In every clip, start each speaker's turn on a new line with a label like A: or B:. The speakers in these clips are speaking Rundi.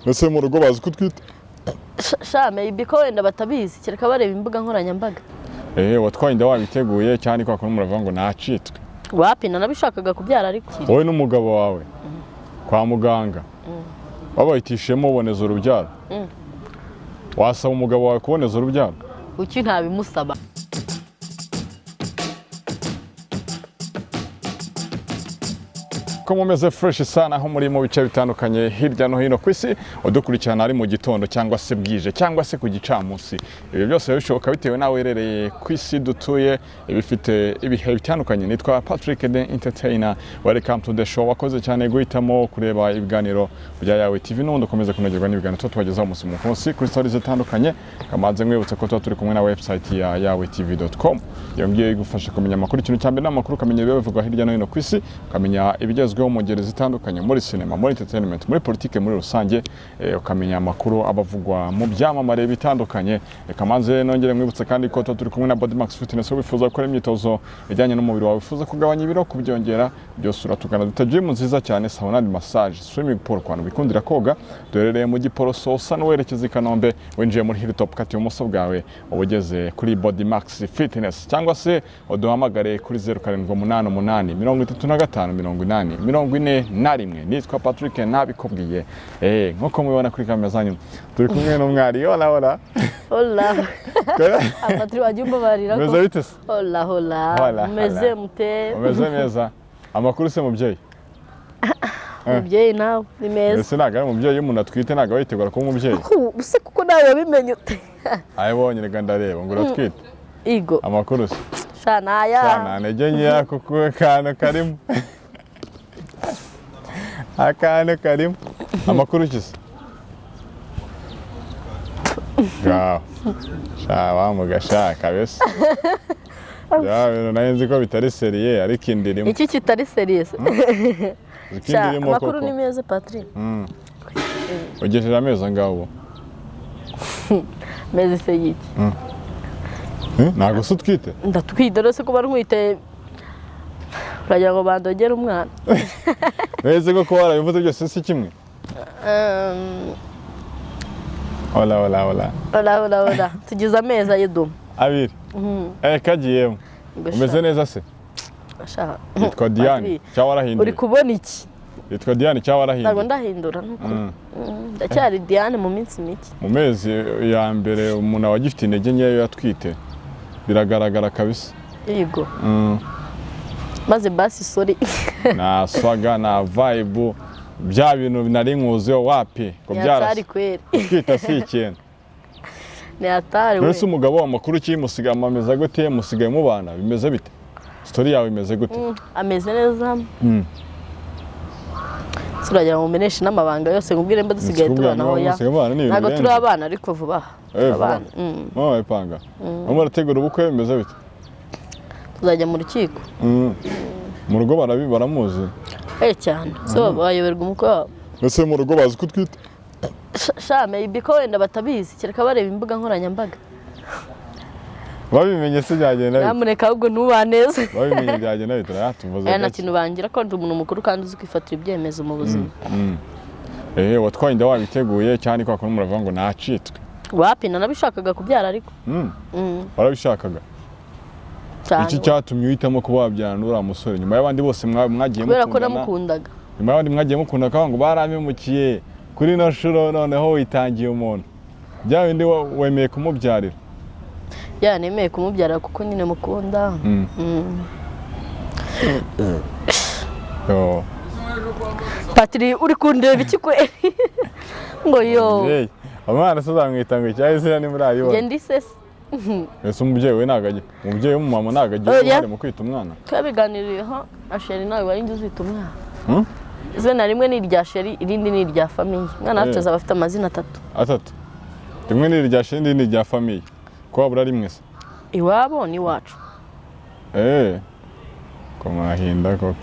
A: Ese mu rugo bazi ko utwite?
B: Sha, maybe ko wenda batabizi, kereka bareba imbuga nkoranyambaga.
A: Watwaye inda wabiteguye cyane kwa kuntu muravuga ngo nacitswe?
B: Wapi, nanabishakaga kubyara ariko.
A: Wowe n'umugabo wawe kwa muganga babahitishemo uboneza urubyaro, wasaba umugabo wawe kuboneza urubyaro?
B: Kuki ntabimusaba?
A: Ko mumeze fresh sana aho muri mu bice bitandukanye hirya no hino ku isi, udukurikirana ari mu gitondo cyangwa se bwije cyangwa se ku gicamunsi, ibi byose biba bishoboka bitewe n'aho uherereye ku isi dutuye, ibifite ibihe bitandukanye. Nitwa Patrick the Entertainer, welcome to the show. Wakoze cyane guhitamo kureba ibiganiro bya Yawe TV, n'ubundi ukomeze kunogerwa n'ibiganiro tuba tubagezaho umunsi mu munsi kuri stories zitandukanye. Kamanze mwibutse ko tuba turi kumwe na website ya yawetv.com. Iyo ngiyo igufasha kumenya amakuru. Ikintu cya mbere ni amakuru, ukamenya ibiba bivugwa hirya no hino ku isi, ukamenya ibigezweho mu ngeri zitandukanye, muri sinema, muri entertainment, muri politike muri rusange, ukamenya amakuru aba avugwa mu byamamare bitandukanye. Reka manze nongere mwibutse kandi ko tuba turi kumwe na Body Max Fitness. Wifuza gukora imyitozo ijyanye n'umubiri wawe, wifuza kugabanya ibiro, kubyongera, byose uratugana. Dufite gym nziza cyane, sauna and massage, swimming pool ku bantu bikundira koga. Duherereye mu Giporoso, usa n'uwerekeza i Kanombe, winjiye muri Hilltop kati ibumoso bwawe uba ugeze kuri Body Max Fitness, cyangwa se uduhamagare kuri 0788 35 80 41. Nitwa Patrick nabikubwiye. Nkuko mubibona kuri kamera zanyu, turi kumwe n'umwari. Hola hola.
B: Hola. Patri, wajya umbabarira ko.
A: Meze bite se?
B: Hola hola.
A: Hola,
B: meze
A: hola.
B: mute?
A: Umeze neza? Amakuru se mubyeyi?
B: Mubyeyi nawe ni meza.
A: Ese ntabwo ari umubyeyi? Iyo umuntu atwite ntabwo aba yitegura kuba umubyeyi?
B: Se kuko nawe wabimenye ute?
A: Ayibonye reka ndareba ngo uratwite.
B: Igo.
A: Amakuru se?
B: Sha, naya.
A: Cyane ntege nkeya kuko akantu karimo, akantu karimo. Amakuru ki se? Ngaho sha wamuga sha kabisa, bya bintu nari nzi ko bitari sérieux, ariko inda irimo.
B: Iki kitari sérieux?
A: Uzi ko
B: Sha,
A: inda irimo?
B: amakuru
A: Koko
B: ni meza, Patri.
A: Ugejeje amezi angahe ubu?
B: Meze se y'iki?
A: Ntabwo se utwite?
B: Ndatwite rwose. Kuba ntwite uragira ngo bandogere umwana?
A: Neza ko kuba warabivuze byose si kimwe. Hola hola hola.
B: Hola hola hola. Tugize amezi ayiduma.
A: 2 kagiyemo. Umeze neza se?
B: Sha.
A: Yitwa Diane
B: Patri,
A: cyangwa
B: uri
A: warahinduye?
B: Kubona iki?
A: Yitwa Diane cyangwa
B: Ntabwo
A: warahinduye?
B: ndahindura nuko ndacyari Diane mu minsi mike.
A: Mu mezi ya mbere umuntu aba agifite intege nkeya iyo yatwite, biragaragara kabisa.
B: Yego. Maze basi sorry.
A: Nta swaga, nta vibe, bya bintu nari nkuziho wapi ngo
B: Ni hatari.
A: Byarasa.
B: Kweri.
A: Kwita si ikintu.
B: Ni hatari we.
A: Mbese umugabo amakuru ki? Musigaye amameze gute? Musigaye mubana bimeze bite? Story yawe imeze gute?
B: Ameze neza. Turagira ngo umeneshe n'amabanga yose, nkubwire mba dusigaye
A: Sikubwira
B: tubana?
A: niba
B: Hoya.
A: musigaye mubana ni ibintu
B: Ntabwo turi
A: birenze.
B: abana, ariko vuba aha.
A: Vuba.
B: Abana.
A: Mama babipanga, mama barategura ubukwe, bimeze bite?
B: Tuzajya mu rukiko.
A: Mu rugo baramuzi?
B: Eh, cyane. So bayoberwa umukwe wabo?
A: Ese mu rugo bazi ko utwite?
B: Sha, maybe ko wenda batabizi, kereka bareba imbuga nkoranyambaga.
A: Babimenye se byagenda bite?
B: Nyamuneka ahubwo ntubaneze.
A: Babimenye byagenda bite? Ah, tuvuze
B: Aya nta
A: gake.
B: kintu bangira ko ndi umuntu mukuru kandi uzi kwifatira ibyemezo mu buzima.
A: Watwaye inda wabiteguye cyane kwa kuntu muravuga ngo nacitswe?
B: Wapi, nanabishakaga kubyara ariko.
A: Warabishakaga?
B: Cyane.
A: Iki cyatumye uhitamo kuba wabyarana n'uriya musore nyuma y'abandi bose mwagiye
B: Kubera ko
A: mukundana?
B: namukundaga.
A: Nyuma y'abandi mwagiye mukunda akavuga ngo barampemukiye, kuri ino nshuro noneho witangiye umuntu bya bindi, wemeye kumubyarira?
B: Ya, nemeye kumubyara kuko nyine mukunda.
A: Yo.
B: Patri, uri kundeba iki kweri? Ngo yo.
A: Hey, umwana se uzamwita ngo icyayi izina nimurayibona?
B: Njye ndi sese.
A: Ese umubyeyi we ntabwo agira, umubyeyi w'umumama ntabwo agira
B: Oya.
A: uruhare mu kwita umwana?
B: Twabiganiriyeho na chéri, nawe wari njye uzita umwana.
A: Hmm?
B: Izina rimwe ni irya chéri, irindi ni irya famille. Umwana wacu
A: Eh.
B: azaba afite amazina atatu.
A: Atatu, rimwe ni irya chéri, irindi ni irya famille. Ko wabura rimwe se?
B: Iwabo n'iwacu.
A: Ko mwahinda koko,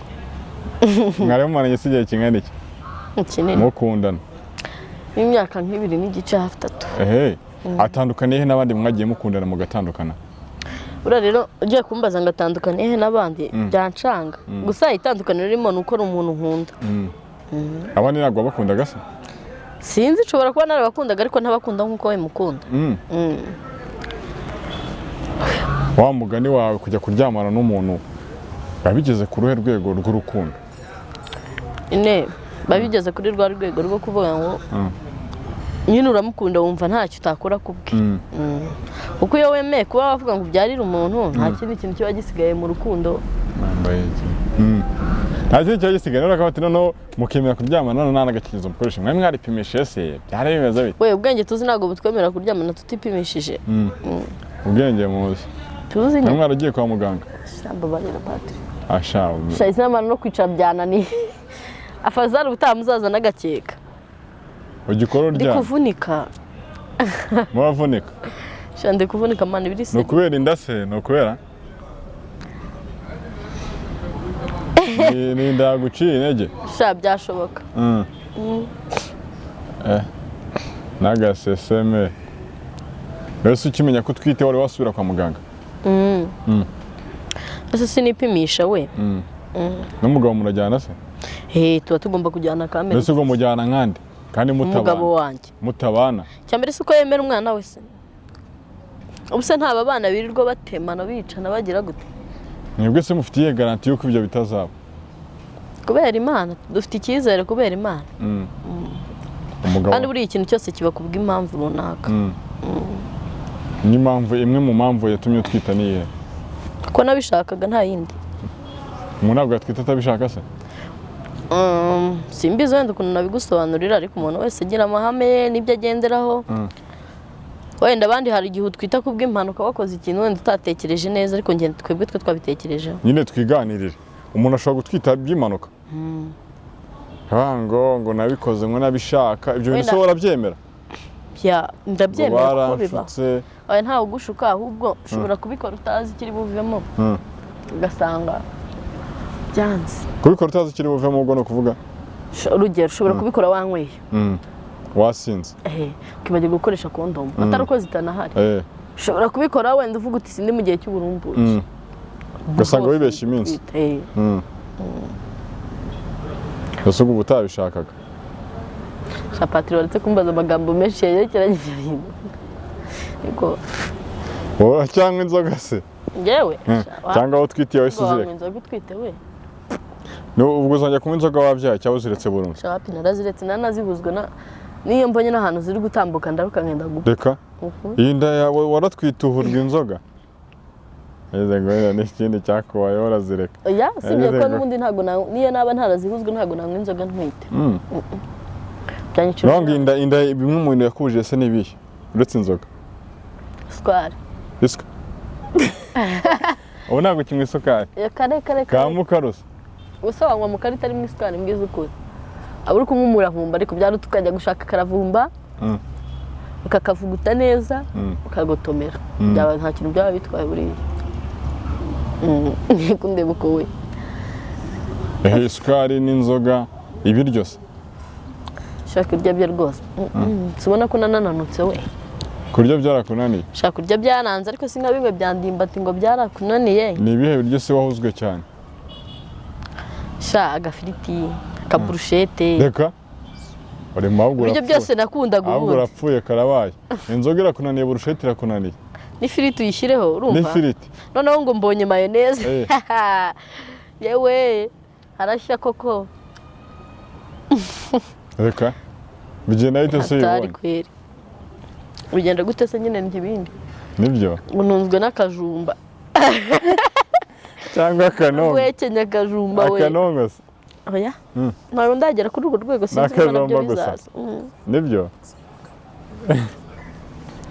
A: mwari mumaranye se igihe kingana iki?
B: Kinini.
A: Mukundana?
B: N'imyaka nk'2 n'igice, hafi 3.
A: Ehe, atandukaniye he n'abandi mwagiye mukundana mugatandukana?
B: Buriya rero ugiye kumbaza ngo atandukaniye he n'abandi, byancanga. Gusa itandukaniro ririmo ni uko ari umuntu nkunda.
A: Abandi ntabwo wabakundaga se?
B: Sinzi, nshobora kuba narabakundaga ariko ntabakunda nk'uko we mukunda.
A: Wa mugani wawe, kujya kuryamana n'umuntu biba bigeze ku ruhe rwego rw'urukundo?
B: Ine biba bigeze kuri rwa rwego rwo kuvuga ngo nyine uramukunda, wumva ntacyo utakora ku bwe. Kuko iyo wemeye kuba wavuga ngo ubyarire umuntu, nta kindi kintu kiba gisigaye mu rukundo.
A: Nambaye iki? Nta kindi kiba gisigaye. Noneho akaba ati noneho mukemera kuryamana, none nta n'agakingirizo mukoresha. Mwari mwaripimishije se? Byari bimeze bite?
B: We, ubwenge tuzi ntabwo butwemerera kuryamana tutipimishije.
A: Ubwenge muzi?
B: Tuzi
A: Mwari
B: nyine.
A: mwaragiye kwa muganga?
B: Mbabarira, Patiri.
A: Asha.
B: Sha, izina no kwicara byananiye. Afazari, ubutaha muzaza n'agakeka.
A: Ugikora
B: Ndi
A: uryamye?
B: kuvunika.
A: Muravunika?
B: Sha, ndi kuvunika mani, biri
A: Ni
B: se.
A: ukubera inda se? Ni ukubera ni inda yaguciye intege?
B: Sha, byashoboka.
A: N'agaseseme. Mbese ukimenya ko utwite wari wasubira kwa muganga?
B: Ese sinipimisha we?
A: N'umugabo murajyana se?
B: He, tuba tugomba kujyana kamere.
A: Mbese ubwo mujyana nkande kandi
B: Umugabo
A: mutabana?
B: wanjye.
A: Mutabana.
B: Cyambere si uko yemera umwana we se? Ubu se ntaba bana birirwa batemana, bicana, bagira gute?
A: Mwebwe se mufitiye garanti y'uko ibyo bitazaba?
B: Kubera Imana, dufite icyizere kubera Imana.
A: Umugabo
B: Kandi buriya ikintu cyose kiba ku bw'impamvu runaka.
A: N'impamvu, imwe mu mpamvu yatumye utwita ni iyihe?
B: Ko nabishakaga, nta yindi.
A: Umuntu ntabwo yatwita atabishaka se?
B: Simbizi wenda ukuntu nabigusobanurira, ariko umuntu wese agira amahame ye n'ibyo agenderaho. Wenda abandi hari igihe utwita ku bw'impanuka, wakoze ikintu wenda utatekereje neza, ariko njye twebwe twe twabitekerejeho.
A: Nyine twiganirire, umuntu ashobora gutwita by'impanuka? Ngo nabikoze ngo nabishaka, ibyo bintu
B: Wenda-
A: se warabyemera?
B: Ya,
A: Ngo
B: ndabyemera kuko biba.
A: baranshutse.
B: Oya, ntawe ugushuka, ahubwo ushobora kubikora utazi ikiri buvemo, ugasanga byanze.
A: Kubikora utazi ikiri buvemo, ubwo ni ukuvuga?
B: Urugero, ushobora kubikora wanyweye,
A: Wasinze.
B: Ukibagirwa gukoresha kondomu, atari uko zitanahari. Ushobora kubikora wenda uvuga uti sindi mu gihe cy'uburumbuke.
A: Ugasanga
B: Rwose
A: wibeshya iminsi.
B: utwite.
A: Mbese ubwo uba utabishakaga?
B: Sha Patiri, waretse kumbaza amagambo menshi yerekeranye ibyo bintu. Yego.
A: Wowe cyangwa inzoga se?
B: Njyewe? Sha,
A: Cyangwa aho utwitiye wahise
B: wanywa
A: uzireka?
B: inzoga utwite we?
A: Ubwo uzongera kunywa inzoga wabyaye cyangwa uziretse burundu?
B: Sha, wapi, naraziretse, nanazihuzwe na niyo mbonye n'ahantu ziri gutambuka ndaruka nkenda gupfa.
A: Reka, iyi nda yawe waratwite uhurwa inzoga. Ese ngo wenda n'ikindi cyakubayeho urazireka?
B: Oya, sibyo ko
A: Yego.
B: n'ubundi ntabwo niyo naba ntarazihuzwe ntabwo nanywa inzoga ntwite. Byanyicira.
A: Naho ngo inda bimwe mu bintu yakubujije se ni ibihe uretse inzoga?
B: Isukari.
A: Isuka. Ubu ntabwo ukinywa isukari?
B: Kare kare
A: Ka
B: kare.
A: mukarusa.
B: Gusa wanywa mu kari itarimo isukari, mbwiza ukuri. Aba uri kunywa umuravumba, ariko byari tukajya gushaka akaravumba, ukakavuguta neza, ukagotomera. Byaba nta kintu byaba bitwaye buriya. Kundeba uko we.
A: Isukari n'inzoga, ibiryo se?
B: Shaka kurya byo rwose. Sibona ko nananutse we?
A: Kurya byarakunaniye?
B: Shaka kurya byaranze, ariko si nka bimwe bya ndimbati ngo byarakunaniye.
A: Ni ibihe biryo se wahuzwe cyane?
B: Sha, agafiriti, akaburushete.
A: Reka, uri mu ahubwo
B: Ibiryo
A: urapfuye.
B: byose nakundaga
A: Ahubwo
B: ubundi.
A: urapfuye karabaye. Inzoga irakunaniye, burusheti irakunaniye.
B: N'ifiriti uyishyireho, urumva?
A: N'ifiriti.
B: Noneho ngo mbonye mayoneze. Yewe, harashya koko.
A: Reka, bigenda bite se
B: Hatari
A: uyibonye?
B: kweri. Bigenda gute se nyine ndya ibindi?
A: Nibyo.
B: Ngo ntunzwe n'akajumba.
A: Cyangwa akanongo.
B: Wekenya akajumba we.
A: Akanongo se?
B: Oya. Ntabwo ndagera kuri urwo rwego, sinzi niba nabyo
A: N'akajumba gusa.
B: bizaza.
A: Nibyo.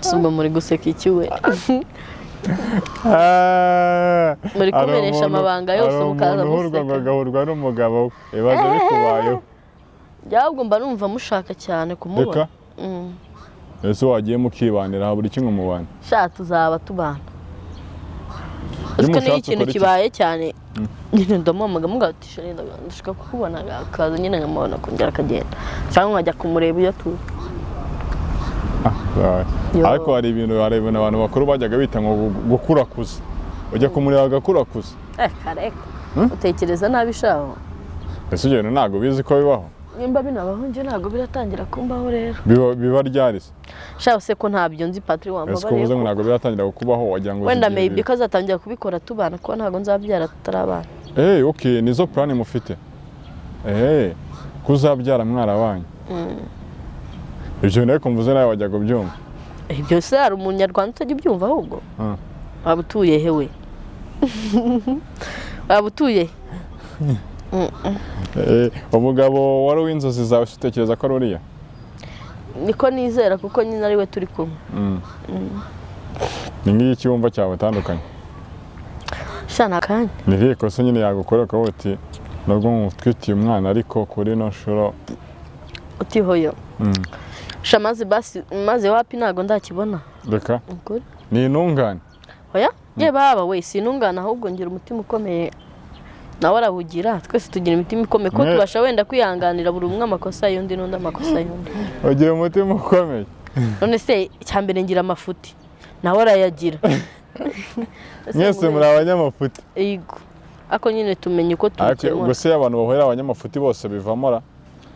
B: Si ubwo muri guseka iki we?
A: Ah,
B: Muri
A: hari
B: kumenesha amabanga yose
A: hari
B: mukaza
A: umuntu uhurwa ngo
B: museka.
A: agahurwa n'umugabo we. Ibaze bikubayeho.
B: Ahubwo mba numva mushaka cyane kumubona.
A: Reka. Ese wagiye mukibanira habura iki ngo mubane?
B: Sha, tuzaba tubana.
A: Iyo
B: Uziko niyo
A: mushatse
B: ikintu
A: ukora iki?
B: kibaye cyane nyine ndamuhamagara mubwira ati sheri, ndashaka kukubona, akaza nyine nkamubona akongera akagenda, cyangwa nkajya kumureba iyo atuye. Yo.
A: Ariko hari ibintu abantu bakuru bajyaga bita ngo gukurakuza. Ujya kumureba agakurakuza.
B: Reka reka, utekereza nabi shaho.
A: Ese ibyo bintu ntabwo bizi ko bibaho?
B: Nimba binabaho, njye ntabwo biratangira kumbaho rero.
A: Biba ryari se?
B: Shaka se ko ntabyo nzi, Patri,
A: Ese ko
B: wambabariye
A: uvuze ngo
B: ko
A: ntabwo biratangira kukubaho, wagira ngo
B: wenda
A: uzi igihe
B: maybe ko azatangira kubikora tubana, kuko ntabwo nzabyara tutarabana.
A: Okay, nizo plan mufite? Kuzabyara mwarabanye. Ibyo bintu ariko mvuze nawe wajyaga ubyumva?
B: Ibyo se hari umunyarwanda utajya ubyumva ahubwo? Waba utuye he we? Waba utuye he?
A: Umugabo wari uw'inzozi zawe se utekereza ko ari uriya?
B: Niko nizera, kuko nyine ari we turi kumwe.
A: Ni nk'iki wumva cyawe atandukanye?
B: Sha, nta kanya.
A: Ni irihe kosa nyine yagukorera ukavuga uti nubwo mutwitiye umwana, ariko kuri ino nshuro?
B: Utihoyo. Sha, maze basi, maze wapi, ntabwo ndakibona.
A: Reka.
B: Ukuri.
A: Ni intungane?
B: Oya ye baba we, sinungana, ahubwo ngira umutima ukomeye, nawe arawugira. Twese tugira imitima ikomeye ko tubasha wenda kwihanganira buri umwe amakosa y'undi n'undi amakosa y'undi.
A: Ugira umutima ukomeye?
B: None se icyambere, ngira amafuti, nawe arayagira. Ese
A: Mwese muri abanyamafuti?
B: Yego, ariko nyine tumenya uko
A: Ariko
B: tubikemura.
A: ubwo se iyo abantu bahurira abanyamafuti bose bivamo ra,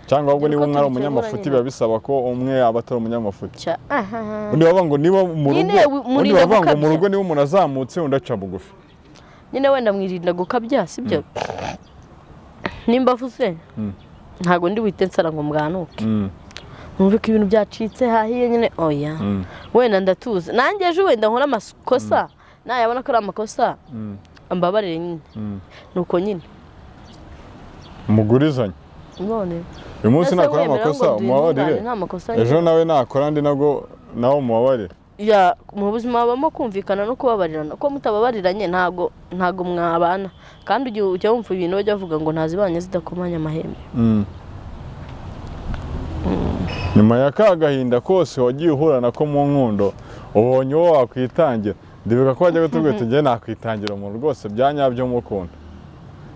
A: cyangwa ahubwo niba
B: Uko
A: umwe ari
B: tubikemura
A: umunyamafuti
B: nyine.
A: biba bisaba ko umwe aba atari umunyamafuti?
B: Ahaha.
A: Undi bavuga ngo niba mu rugo
B: Nyine
A: undi
B: murinda
A: bavuga ngo mu
B: gukabya.
A: rugo niba umuntu azamutse undi aca bugufi.
B: Nyine wenda mwirinda gukabya, sibyo? Nimba avuze, ntabwo ndi buhite nsara ngo mbwanuke, numve ko ibintu byacitse hahiye nyine, oya. Wenda ndatuza, nanjye ejo wenda nkora amakosa, nayabona ko ari amakosa ambabarire nyine. Nuko nyine.
A: Mugurizanye.
B: None
A: Uyu munsi
B: ese
A: nakora
B: wemera ngo
A: amakosa umubabarire,
B: duhindurane, nta makosa
A: ejo
B: nyine.
A: nawe nakora andi nabwo nawe umubabarire.
B: Ya, mu buzima habamo kumvikana no kubabarirana, ko mutababariranye ntabwo mwabana. Kandi ujya wumva ibintu bajya bavuga ngo ntazibanye zidakomanya amahembe.
A: Nyuma ya ka gahinda kose wagiye uhura nako mu nkundo, ubonye uwo wakwitangira. Ndibuka ko wajya kutubwira uti njye nakwitangira umuntu rwose bya nyabyo mukunda.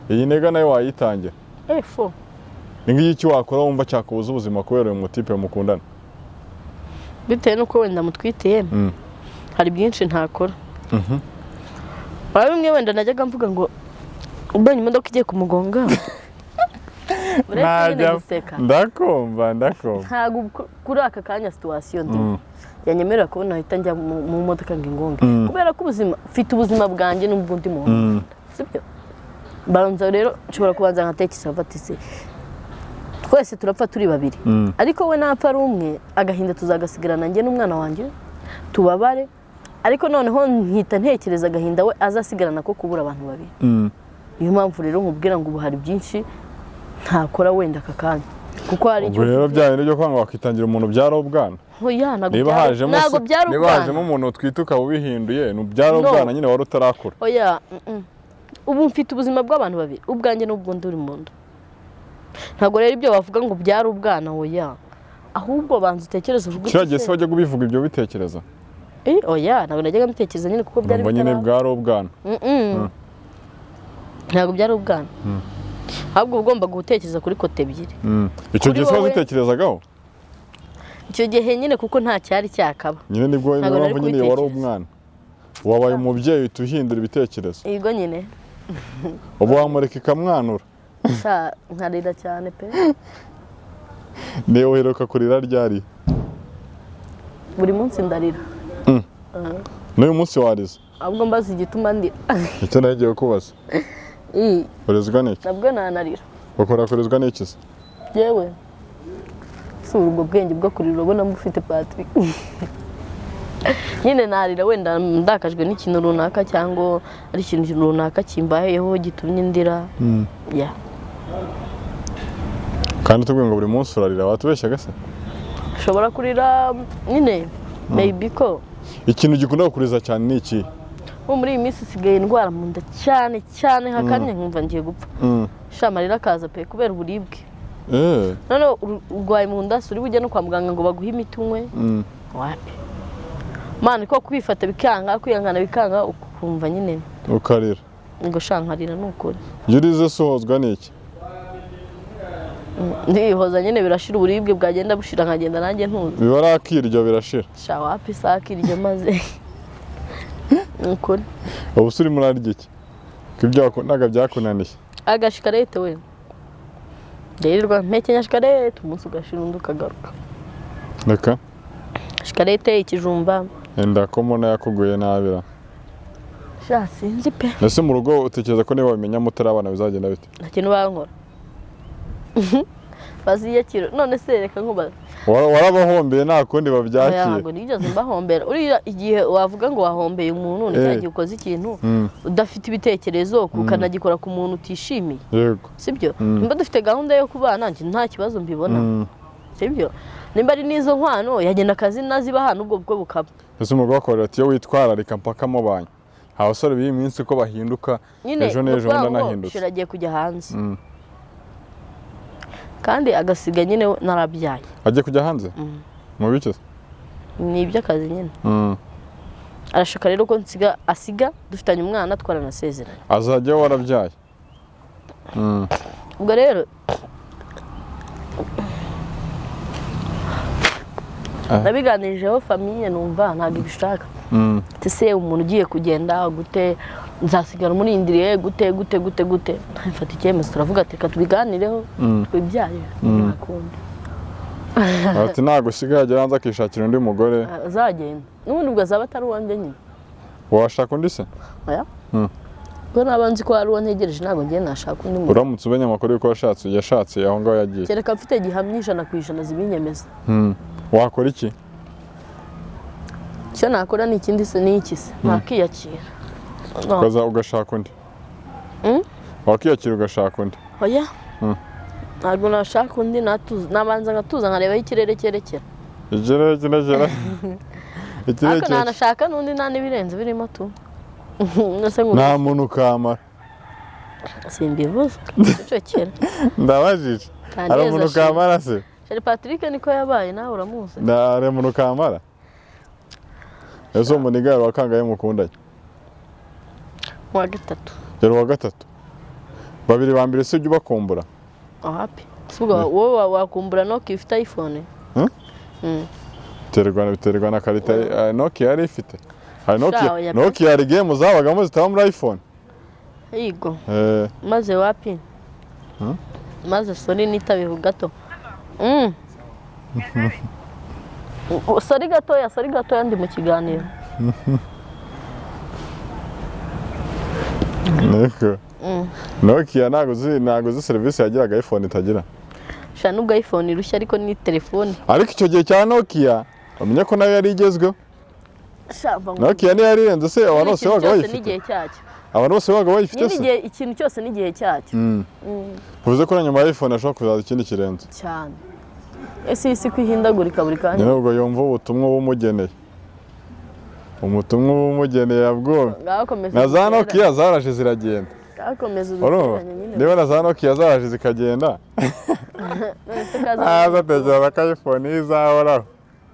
A: Iyi ntega nayo wayitangira?
B: Efo.
A: Ni ngiki wakora wumva cyakubuza ubuzima kubera uyu mutipe mukundana?
B: Bitewe n'uko wenda mutwitiye, hari byinshi ntakora. Waba bimwe wenda najyaga mvuga ngo ubonye imodoka igiye kumugonga, uretse nyine guseka.
A: Ndakumva, ndakumva.
B: Ntabwo kuri aka kanya situation ndimo yanyemerera kubona ahita njya mu modoka ngo ingonge, kubera ko ubuzima mfite, ubuzima bwanjye n'ubw'undi muntu, sibyo? Banza rero nshobora kubanza nkatekereza mfata ese twese turapfa turi babiri, ariko we napfa ari umwe, agahinda tuzagasigarana njye n'umwana wanjye tubabare. Ariko noneho nkita ntekereza agahinda we azasigarana ko kubura abantu babiri. Niyo mpamvu rero nkubwira ngo ubu hari byinshi ntakora wenda aka kanya, kuko hari
A: Ubwo rero bya bintu byo kwanga wakwitangira umuntu byari ubwana?
B: Oya, ntabwo
A: Niba hajemo
B: ntabwo byari
A: niba
B: ubwana.
A: hajemo umuntu utwite ukaba ubihinduye, ni byari
B: No.
A: ubwana nyine, wari utarakura.
B: Oya, Ubu mfite ubuzima bw'abantu babiri, ubwanjye n'ubw'undi uri mu nda. Ntabwo rero ibyo bavuga ngo byari ubwana, oya. Ahubwo banza utekereze uvuge uti
A: Kiriya gihe se
B: se-
A: wajyaga ubivuga ibyo bitekereza?
B: Oya, ntabwo najyaga mbitekereza nyine kuko byari
A: Numva nyine
B: bitaraba.
A: bwari ubwana.
B: Ntabwo byari ubwana, ahubwo uba ugomba gutekereza kuri côté ebyiri.
A: Icyo
B: Kuri
A: gihe se
B: wowe-
A: wazitekerezagaho?
B: Icyo gihe nyine kuko nta cyari cyakaba.
A: Nyine nibwo
B: Ntabwo
A: niyo
B: nari
A: mpamvu nyine wari
B: kubitekereza.
A: umwana, wabaye umubyeyi uhita uhindura ibitekerezo.
B: Yego nyine.
A: Ubu wamureka ikamwanura?
B: Sha, nkarira cyane pe.
A: Niba uheruka kurira ryari?
B: Buri munsi ndarira.
A: N'uyu munsi warize?
B: Ahubwo mbaza igituma ndira.
A: Icyo nagiye kubaza.
B: Ii,
A: Urizwa n'iki?
B: Nabwo nanarira.
A: Ukora kurizwa n'iki se?
B: Yewe, si ubwo bwenge bwo kurira ubona mufite, Patrick. Nyine narira wenda ndakajwe n'ikintu runaka, cyangwa ari ikintu runaka kimbayeho gitumye ndira, ya.
A: Kandi tubwiye ngo buri munsi urarira, watubeshyaga se?
B: Ushobora kurira nyine maybe ko
A: Ikintu gikunda kukuriza cyane ni iki?
B: Nko muri iyi minsi isigaye indwara mu nda cyane cyane, hakanye nkumva ngiye gupfa. Sha, amarira akaza pe, kubera uburibwe. Noneho urwaye mu nda, si uri bujye no kwa muganga ngo baguhe imiti unywe. Wapi mani, ko kwifata bikanga, kwihangana bikanga, ukumva nyine
A: Ukarira.
B: Ngo sha, nkarira ni ukuri.
A: Iyo urize se uhozwa n'iki?
B: Ndihoza nyine, birashira, uburibwe bwagenda bushira nkagenda nanjye ntuza.
A: Biba ari akiryo birashira?
B: Sha, wapi, sakiryo maze ni ukuri.
A: Ubu se urimo urarya iki ko ibyo wakundaga byakunaniye?
B: Agashikarete we. Ndirirwa mpekenya shikarete, umunsi ugashira undi ukagaruka.
A: Reka.
B: Shikarete, ikijumba.
A: Enda ko mbona yakuguye nabira.
B: Sha, sinzi pe.
A: Ese mu rugo utekereza ko niba babimenya mutari abana bizagenda bite?
B: Nta kintu bankora, baziyakira. None se reka nkubaze.
A: Warabahombeye, nta kundi babyakira.
B: Ntabwo nigeze mbahombera. Uriya igihe wavuga ngo wahombeye umuntu ni cya gihe ukoze ikintu udafite ibitekerezo, ukanagikora ku muntu utishimiye. Sibyo? Nimba dufite gahunda yo kubana, njye nta kibazo mbibona. Sibyo? Nimba ari n'izo nkwano, yagenda akazi nazibaha, n'ubwo bwo bukaba.
A: Ese umugore akorera ati iyo witwararika mpaka mubanye, abasore b'iyi minsi ko bahinduka
B: Nyine
A: ejo n'ejo
B: ni ukuvuga
A: bundi
B: ngo
A: anahindutse.
B: Shira agiye kujya hanze kandi agasiga nyine narabyaye.
A: Agiye kujya hanze mu biki se?
B: Ni iby'akazi nyine. Arashaka rero ko nsiga, asiga dufitanye umwana, twaranasezeranye.
A: Azajya warabyaye.
B: Ubwo rero nabiganirijeho famille, numva ntabwo ibishaka. Ati se umuntu ugiye kugenda gute, nzasigara umurindiriye gute gute gute gute? Mfata icyemezo, turavuga ati reka tubiganireho, twibyarire, nta kundi.
A: Ati ntabwo usigaye agera hanze akishakira undi mugore.
B: Azagenda n'ubundi ubwo azaba atari uwanjye nyine.
A: Washaka undi se?
B: Oya. Ubwo naba nzi ko hari uwo ntegereje, ntabwo ngiye nashaka undi muntu.
A: Uramutse umenya amakuru y'uko yashatse aho ngaho yagiye.
B: Kereka mfite gihamya 100% zibinyemeza.
A: Wakora iki?
B: Icyo nakora ni ikindi se, ni iki se? Nakiyakira. No.
A: Ukaza ugashaka undi. Wakiyakira ugashaka undi.
B: Oya. Ntabwo nashaka undi, nabanza nkatuza nkareba aho ikirere cyerekera.
A: Ikirere kirekire, ikirere
B: Ariko
A: kirekire.
B: nanashaka n'undi, nta n'ibirenze birimo tu. Nose ngo
A: Nta muntu kamara.
B: Simbivuze, cecekera.
A: Ndabajije, hari umuntu kamara se?
B: Sheri Patrick niko yabaye, nawe uramuzi.
A: Hari umuntu kamara? Ese uwo muniga yawe wakangaye mukundanye?
B: Uwa gatatu.
A: Yari uwa gatatu. Babiri ba mbere si ujya ubakumbura?
B: Ahapi. Ubwo wowe wakumbura Nokia ifite iPhone?
A: Hmm?
B: Mm.
A: Biterwa na karita Nokia yari ifite. Hari Nokia.
B: Sha, oya pe.
A: Nokia hari game zabagamo zitaba muri iPhone.
B: Yigo. Maze wapi? Maze sorry, nitabihu gato. Sorry gatoya, sorry gatoya, ndi mu kiganiro.
A: Niko. Nokia ntabwo uzi serivisi yagiraga iPhone itagira.
B: Sha, nubwo iPhone irushya, ariko ni telefone.
A: Ariko icyo gihe cya Nokia bamenye ko nayo yari igezweho.
B: Sha, mva ngo
A: Nokia niyo yari irenze se, abantu bose
B: ikintu
A: babaga
B: cyose
A: bayifite.
B: n'igihe cyacyo.
A: Abantu bose babaga bayifite
B: Nyine
A: se.
B: igihe, ikintu cyose n'igihe cyacyo.
A: Bivuze ko na nyuma ya iPhone hashobora kuzaza ikindi kirenze.
B: Cyane. Ese iyi si kwihindagurika buri kanya.
A: Nyine ubwo yumva ubutumwa bumugeneye. Umutumwa bumugeneye yabwumva.
B: Ngaho komeza
A: Na za
B: uduteranye.
A: Nokia zaraje ziragenda.
B: Ngaho komeza
A: Urumva?
B: uduteranye nyine.
A: Niba na za Nokia zaraje zikagenda,
B: None se kaza
A: aza atekereza ko iPhone izahoraho.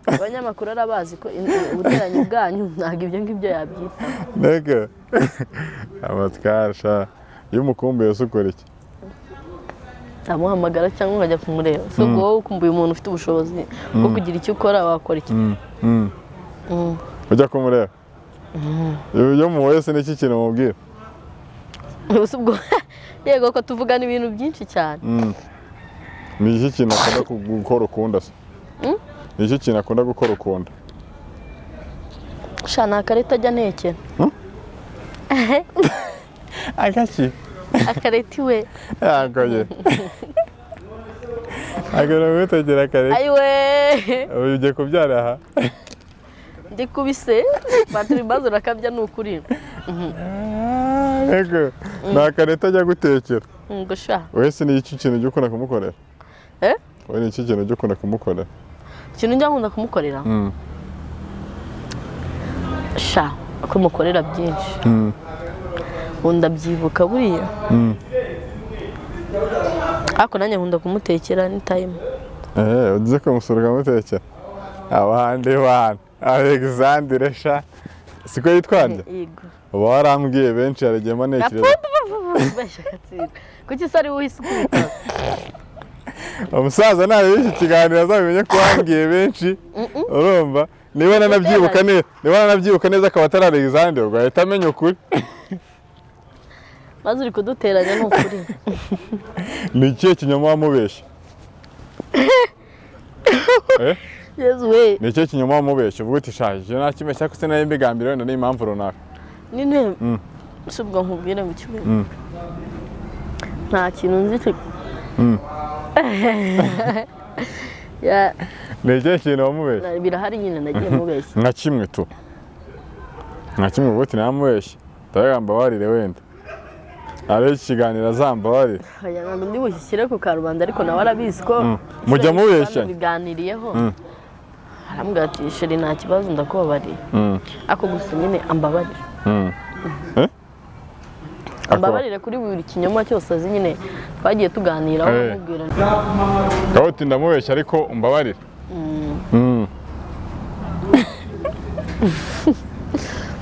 B: Abanyamakuru arabazi ko ubuteranyi bwanyu ntabwo ibyo ngibyo yabyita.
A: Niko. Amatwara sha. Iyo umukumbuye se ukora iki?
B: Ndamuhamagara cyangwa nkajya kumureba. Si ubwo wowe ukumbuye umuntu ufite ubushobozi bwo kugira icyo ukora, wakora iki?
A: Ujya kumureba. Iyo muhuye se niki kintu umubwira?
B: Si ubwo yego ko tuvugana ibintu byinshi cyane.
A: Ni iki kintu akunda gukora ukunda se? Ni iki kintu akunda gukora ukunda?
B: Sha, ni akareta ajya antekera.
A: Agaki?
B: Akareta iwe.
A: Yakoye. Agomba gutegera akareta.
B: Ayiwe.
A: Ubu ugiye kubyara aha.
B: Ndikubise patiri, maze urakabya, ni ukuri.
A: Yego. Ni akareta ajya gutekera.
B: Ngo sha.
A: Wowe se ni iki kintu ujya ukunda kumukorera?
B: Eh?
A: Wowe ni iki kintu ujya ukunda kumukorera?
B: Ikintu njya nkunda kumukorera? Sha, ko mukorera byinshi. Ubu ndabyibuka buriya. Ariko nanjye nkunda kumutekera ni time.
A: Eh, ugize kumusura ukamutekera. Abandi bantu. Alexandre sha. Siko yitwa nde?
B: Yego.
A: Uba warambwiye benshi, hari igihe mba ntekereza.
B: Ubeshya agatsinda. Kuki se ari wowe uhise ukubita?
A: Umusaza nareba iki kiganiro azabimenye ko wambwiye benshi. Urumva? Niba nanabyibuka neza akaba atari Alexandre, ubwo ahita amenya ukuri.
B: Maze uri kuduteranya ni ukuri.
A: Ni ikihe kinyoma wamubeshye? Eh?
B: Yezu we.
A: Ni ikihe kinyoma wamubeshye uvuga uti: "Shaje, icyo nakibeshya ariko sinari mbigambiriye, wenda ni impamvu runaka"?
B: Nyine si ubwo nkubwire ngo ikibe nta kintu nzi
A: Ni ikihe kintu wamubeshye?
B: Birahari nyine nagiye mubeshya.
A: Nka kimwe tu, nka kimwe uvuga uti: "Namubeshye, ndavuga mbabarire, wenda arebe iki kiganiro azambabarire."
B: Oya, ntabwo ndi bushyire ku karubanda, ariko nawe arabizi ko
A: Mujya mubeshya?
B: Biganiriyeho, arambwira ati: "Chéri, nta kibazo, ndakubabariye." Ariko gusa nyine ambabarire.
A: Eh?
B: Ambabarire kuri buri kinyoma cyose azi nyine twagiye tuganiraho, amubwira.
A: Ngaho uti: "Ndamubeshya, ariko umbabarire."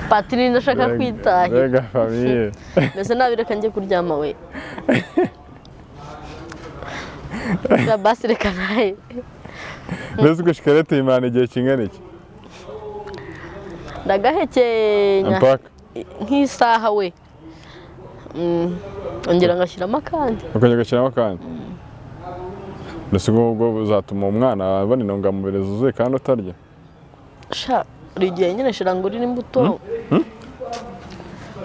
B: Patiri, ndashaka kwitahira.
A: Mbega famille!
B: Mbese nabi, reka njye kuryama we. Basi reka nawe.
A: Mbese ubwo shikarete uyimana igihe kingana iki?
B: Ndagahekenya
A: Mpaka
B: nk'isaha we. Ongera ngashyiramo akandi.
A: Ukongera ugashyiramo akandi. Mbese ubwo ngubwo buzatuma umwana abona intungamubiri zuzuye kandi utarya?
B: Sha, buri gihe nyine shira ngo urire imbuto.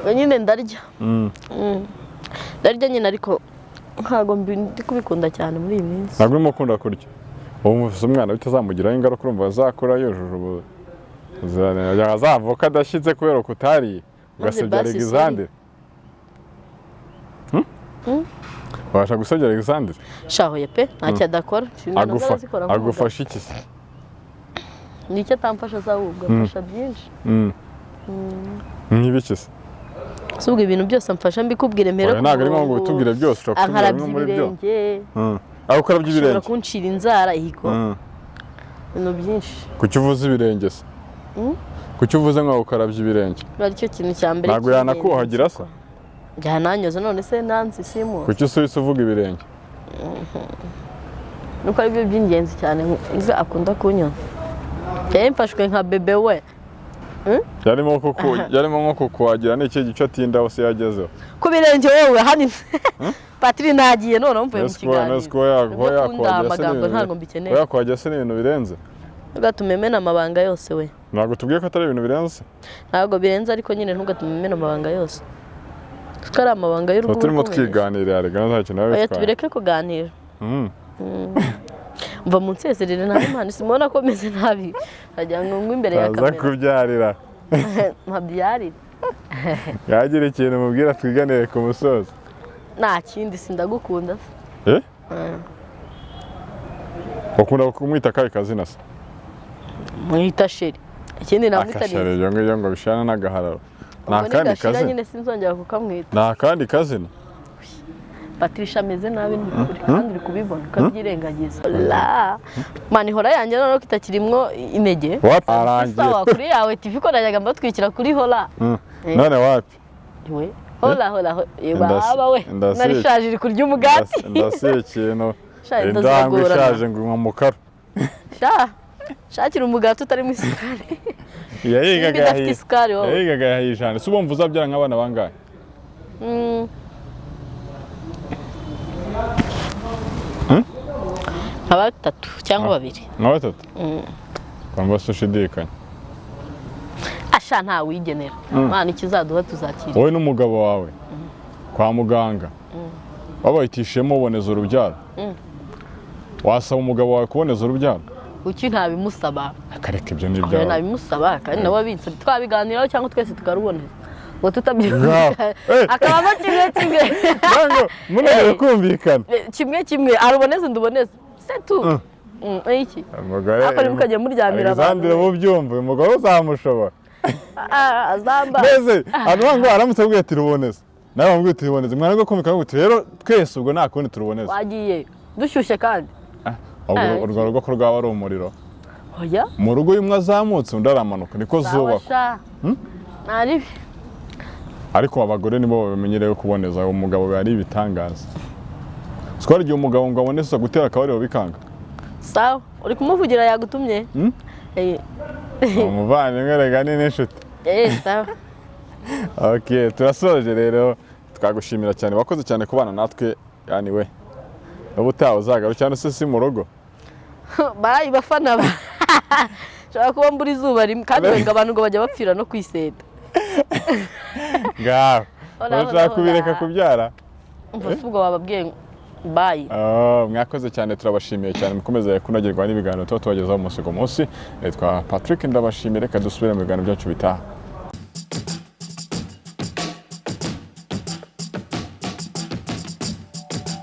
B: Ubwo nyine ndarya. Ndarya nyine, ariko ntabwo ndi kubikunda cyane muri iyi minsi.
A: Ntabwo urimo ukunda kurya. Ubu mufise umwana bitazamugiraho ingaruka? Urumva azakura yujuje ubuziranenge, azavuka adashyitse kubera ko utariye, ugasebya
B: Basi
A: Alexandre? Wabasha gusebya Alexandre?
B: Shahoye pe, ntacyo adakora. Inshingano ze arazikora nk'umugabo.
A: Agufasha iki se?
B: Ni icyo atamfasha se? Ahubwo amfasha byinshi.
A: Nk'ibiki se?
B: Si ubwo ibintu byose amfasha mbikubwire mpere
A: Oya, ntabwo ari ngombwa ngo utubwire byose, ushobora kutubwira
B: ankarabya
A: bimwe muri byo.
B: ibirenge.
A: Aho ukarabya
B: Ashobora
A: ibirenge?
B: kuncira inzara ihiko. Ibintu byinshi.
A: Kuki uvuze ibirenge se? Kuki uvuze ngo ukarabya ibirenge?
B: Biba aricyo kintu cya mbere
A: Ntabwo
B: cy'ingenzi.
A: yanakuhagira se?
B: Byananyoza, none se nanzi simu?
A: Kuki usubitse uvuga ibirenge?
B: Nuko aribyo by'ingenzi cyane nzi akunda kunyoza. Yari mfashwe nka bébé we.
A: Yarimo nko kukuhagira, ni ikihe gice atindaho se yagezeho?
B: Ku birenge wowe hano. Patiri, nagiye noneho, mvuye mu
A: Ese kuba
B: kiganiro.
A: ese kuba
B: Ibyo
A: kuba
B: kunda
A: yakuhagira se ni
B: amagambo
A: ibintu
B: ntabwo mbikeneye.
A: Kuba yakuhagira se ni ibintu birenze?
B: Ntugatume mena amabanga yose we.
A: Ntabwo tubwiye ko atari ibintu birenze.
B: Ntabwo birenze, ariko nyine ntugatume mena amabanga yose, kuko ari amabanga y'urugo.
A: Tuba turimo
B: uba ukomeje.
A: twiganirira rega, nta kintu biba
B: Oya,
A: bitwaye.
B: tubireke kuganira. Mva mu nsezerere, nta Imana simubona ko meze nabi, nkagira ngo ngwe imbere ya
A: Taza
B: kamera.
A: kubyarira.
B: Mpabyarire.
A: Yagira ikintu mubwira, twiganire ku musozo.
B: Nta kindi, sindagukunda se.
A: Eh, ukunda kumwita akahe kazina se?
B: Mwita chéri, ikindi namwita ni
A: Akashari, ibyo ngibyo ngo bishana n'agahararo. Nta
B: Ubwo
A: kandi
B: nigashira
A: kazina?
B: nyine sinzongera kukamwita.
A: Nta kandi kazina?
B: Patricia ameze nabi ni ukuri, kandi uri kubibona ukabyirengagiza. La mani hora yanjye noneho ko itakirimwo intege.
A: Wapi, arangiye.
B: Sawa, kuri yawe TV ko najyaga mbatwikira kuri hora.
A: None wapi?
B: We hora hora baba we. Narishaje, iri kurya umugati.
A: Ndasiye ikintu.
B: Sha, inda
A: Indangwe
B: ziragorana.
A: ishaje ngo inywa mukara.
B: Sha, shakira umugati utarimo isukari.
A: Yayigaga
B: Nimba idafite isukari wowe.
A: Yayigaga yahijana. Si ubumva uzabyara nk'abana bangahe?
B: Nka batatu cyangwa babiri.
A: Nka batatu? Kwamba se ushidikanya?
B: Asha, nta wigenera. Imana ikizaduha tuzakira.
A: Wowe n'umugabo wawe kwa muganga babahitishemo uboneza urubyaro, wasaba umugabo wawe kuboneza urubyaro?
B: Kuki ntabimusaba?
A: Akareka, ibyo ni
B: Oya,
A: ibyawe.
B: Nabimusaba kandi nawe abinsabye twabiganiraho, cyangwa twese tukaruboneza ngo tutabyumva.
A: Ngaho.
B: Akabamo kimwe kimwe.
A: Ntabwo munaniwe kumvikana.
B: Kimwe kimwe, aruboneze nduboneze setu iki.
A: Umugore
B: Ariko ntimukajye muryamira abantu.
A: Alexandre, ubyumva, uyu mugore uzamushobora?
B: Ah, azamba.
A: Mbese hanyuma ngo aramutse abwiye ati ruboneze, nawe wamubwiye uti ruboneze, mwana rwo kumvikana ngo uti rero twese ubwo nta kundi turuboneze.
B: Wagiye dushyushye kandi.
A: Ubwo
B: Ah,
A: urwo rugo ko rwaba ari umuriro?
B: Oya.
A: Mu rugo iyo umwe azamutse undi aramanuka, niko
B: Sawa.
A: zubakwa.
B: Sha, ntaribi.
A: Ariko abagore nibo bamenyereye kuboneza, umugabo biba ari ibitangaza. Twari igihe umugabo ngo aboneze gutera akabariro bikanga.
B: Sawa, uri kumuvugira, yagutumye. Eh,
A: Umuvandimwe rega ni n'inshuti.
B: Eh, sawa.
A: Okay, turasoje rero. Twagushimira cyane, wakoze cyane kubana natwe. Yani we, n'ubutaha uzagaruka cyane se, si mu rugo.
B: Bayi bafana ba, nshobora kuba mbura izuba rimwe kandi wenda abantu ngo bajya bapfira no kwiseta.
A: Ngaho.
B: Hola, hola,
A: Urashaka kubireka
B: hola.
A: kubyara.
B: Umva se, ubwo wababwiye ngo bye.
A: Oh, mwakoze cyane, turabashimiye cyane. Mukomeze kunogerwa n'ibiganiro tuba tubagezaho umunsi ku munsi. Nitwa Patrick, ndabashimiye. Reka dusubire mu biganiro byacu bitaha.